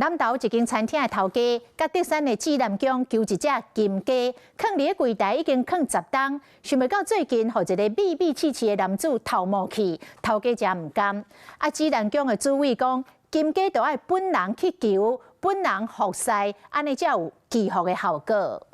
南投一間餐廳的頭家，佮竹山的指南宮求一隻金雞，囥佇櫃台已經囥10冬，想袂到最近予一个秘密刺刺的男子偷摸去，頭家誠毋甘。啊，指南宮的主委講，金雞著愛本人去求，本人服侍，按呢才有祈福的效果。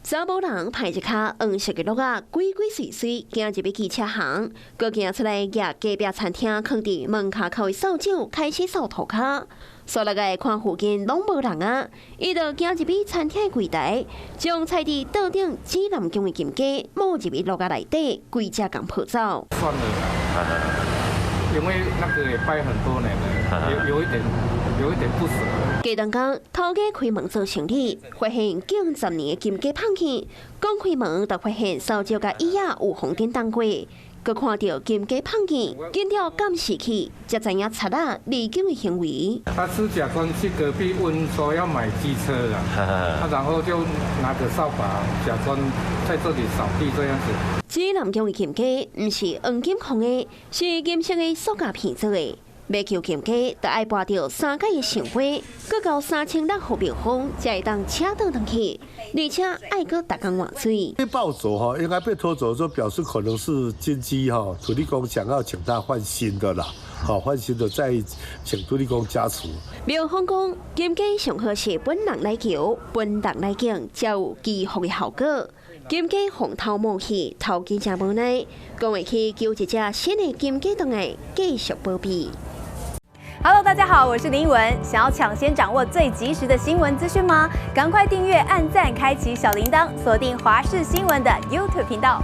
查某人抱一跤黃色的鹿仔，鬼鬼祟祟行入去機車行，閣行出來蜈隔壁餐廳，囥佇門跤口的掃帚開始掃塗跤。煞來個看附近攏無人啊，伊就行入去餐廳櫃台，將踩佇桌頂指南宮的金雞摸入去鹿仔內底，規隻共抱走。算了，因為那個也拜很多年了，有一點不捨。過兩工，頭家開門做生意，發現敬10年的金雞麭去，剛開門就發現掃帚佮椅仔有予顛動過，閣看著金雞麭去，緊調監視器，才知影賊仔離境的行為。他是假裝去隔壁問說要買機車啦，啊，然後就拿個掃把假裝在這裡掃地這樣子。指南宮的金雞毋是黃金紘的，是金色的塑膠片做的。欲求金雞，就愛跋著三擺的聖杯，閣交3600予廟方，才會當請倒轉去，而且愛閣逐工換水。被抱走哈，應該被拖走，就表示可能是金雞哈，土地公想要請他換新的啦，好換新的再請土地公加持。廟方講，金雞上好是本人來求，本人來敬，才有祈福的效果。金雞予偷摸去，頭家誠無奈，講會去求一隻新的金雞轉來繼續保庇。 Hello，大家好，我是林文。想要搶先掌握最及時的新聞資訊嗎？趕快訂閱、按讚、開啟小鈴鐺，鎖定華視新聞的 YouTube 頻道。